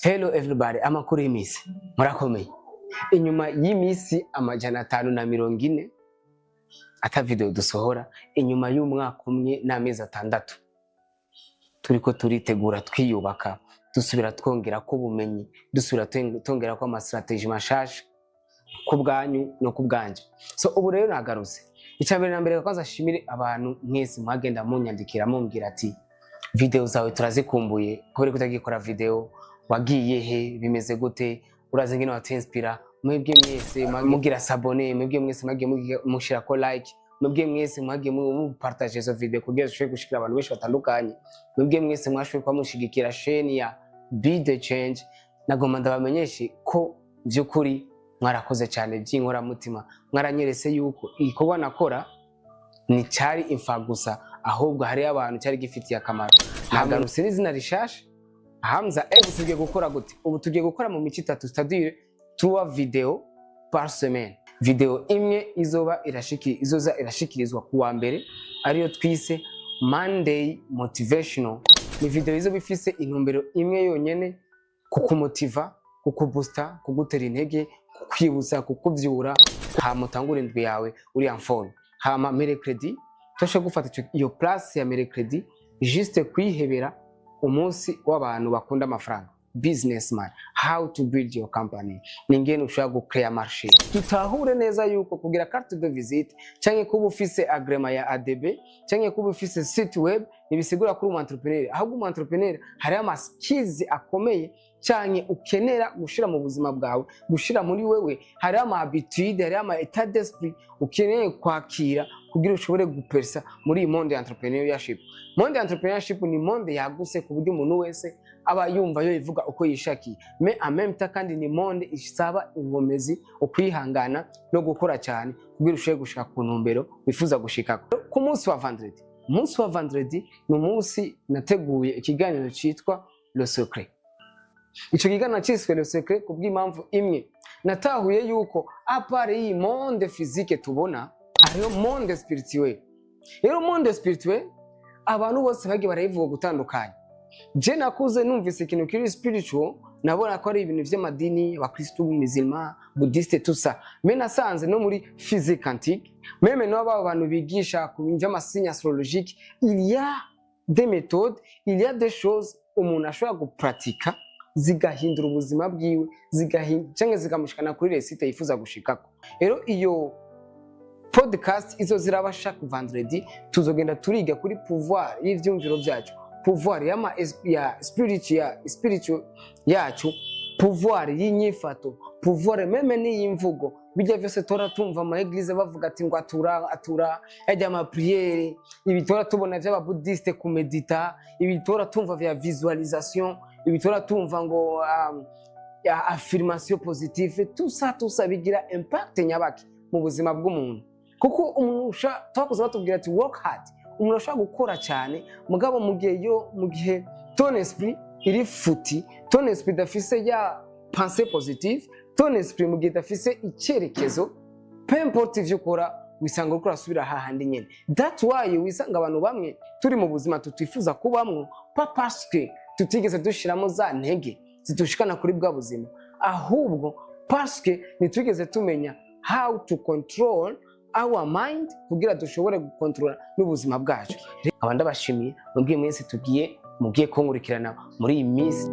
Hello everybody, amakuru y'imisi? Murakomeye? Inyuma y'imisi 540 ata video dusohora, inyuma y'umwaka umwe n'amezi 6 turiko turitegura, twiyubaka, dusubira twongera ko ubumenyi, dusubira twongera ko ama stratégies mashasha ku bwanyu no ku bwanje. So ubu rero nagarutse. Icya mbere na mbere, kwanza ashimire abantu mwese mwagenda munyandikira, mumbwira ati: "Video zawe turazikumbuye, kubera ko utagikora video, wagiye he, bimeze gute? Urazi ngene watinspira." Mwebwe mwese mugira s'abonner, mwebwe mwese mwagiye mushirako like, mwebwe mwese mwagiye mupartage izo video kugira zishobore gushikira abantu benshi batandukanye, mwebwe mwese mwashoboye kuba mushigikira chaîne ya Be The Change, nagomba ndabamenyeshe ko by'ukuri mwarakoze cyane by'inkoramutima. Mwaranyeretse yuko igikorwa nakora ni cyari imfa gusa, ahubwo hariyo abantu cyari gifitiye akamaro. Nagarutse n'izina rishasha, Hamza. Ubu tugiye gukora gute? Ubu tugiye gukora mu mico itatu, c'est-à-dire trois vidéos par semaine. Video imwe izoba irashiki izoza irashikirizwa ku wa mbere, ariyo twise Monday Motivational. Ni video izoba ifise intumbero imwe yonyene: kukumotiva, kukubusta, kugutera intege, kukwibutsa, kukuvyura, hama utangure indwi yawe uri en forme. Hama mercredi turashobora gufata iyo place ya mercredi juste kwihebera umunsi w'abantu bakunda amafaranga, businessman, how to build your company, ni ingene ushobora gucrea marché. Dutahure neza yuko kugira carte de visite canke kuba ufise agrément ya ADB canke kuba ufise site web ntibisigura kuri umu entrepreneur. Ahubwo umu entrepreneur hariho ama skills akomeye canke ukenera gushira mu buzima bwawe, gushira muri wewe. Hariho ama habitude, hariho ama état d'esprit ukeneye kwakira kugira ushobore gupersa muri iyi monde ya entrepreneurship. Monde ya entrepreneurship ni monde yaguse ku buryo umuntu wese aba yumva yo ivuga uko yishakiye, mais en même temps kandi ni monde isaba inkomezi, ukwihangana no gukora cyane kugira ushobore gushika ku ntumbero wifuza gushikako. Ku munsi wa vendredi, umunsi wa vendredi ni umunsi nateguye ikiganiro cyitwa Le Secret. Ico kiganiro cyiswe Le Secret kubw'impamvu imwe: natahuye yuko à part iyi monde physique tubona, hariho monde spirituel. Rero monde spirituel abantu bose bagiye barayivuga gutandukanya. Je nakuze numvise ikintu kiri spiritual, nabona ko ari ibintu vy'amadini, abakristu, musulman, bouddhiste, tout ça. Mais nasanze no muri physique quantique, même no aba bantu bigisha ku bintu vy'ama signes astrologiques, il y a des méthodes, il y a des choses umuntu ashobora gupratika zigahindura ubuzima bwiwe, canke zikamushikana kuri réussite yifuza gushikako. Rero iyo podcast izo ziraba chaque vendredi. Tuzogenda turiga kuri pouvoir y'ivyumviro vyacu, pouvoir ya spirit, ya spiritual yacu, pouvoir y'inyifato, pouvoir même n'iy'imvugo. Bijya vyose tora tumva ama église bavuga ati ngo atura atura ajya ama prière, ibi tora tubona vy'ababudiste kumedita, ibi tora tumva vya visualisation, ibi tora tumva ngo ya affirmation positive, tout ça, tout ça bigira impact nyabaki mu buzima bw'umuntu. Kuko umuntu twakuze batubwira ati "Work hard". Umuntu ashobora gukora cyane, mugabo mu gihe yo mu gihe ton esprit iri foutu, ton esprit idafise ya pensée positive, ton esprit mu gihe idafise icyerekezo, peu importe ivyo ukora, wisanga uriko urasubira hahandi nyene. That's why wisanga abantu bamwe turi mu buzima tutifuza kubamwo, pas parce que tutigeze dushiramo za ntege zidushikana kuri bwa buzima, ahubwo parce que ntitwigeze tumenya how to control our mind kugira dushobore gukontorora n'ubuzima bwacu. Nkaba ndabashimiye mubwiye mwese tugiye mugiye kunkurikirana muri iyi minsi.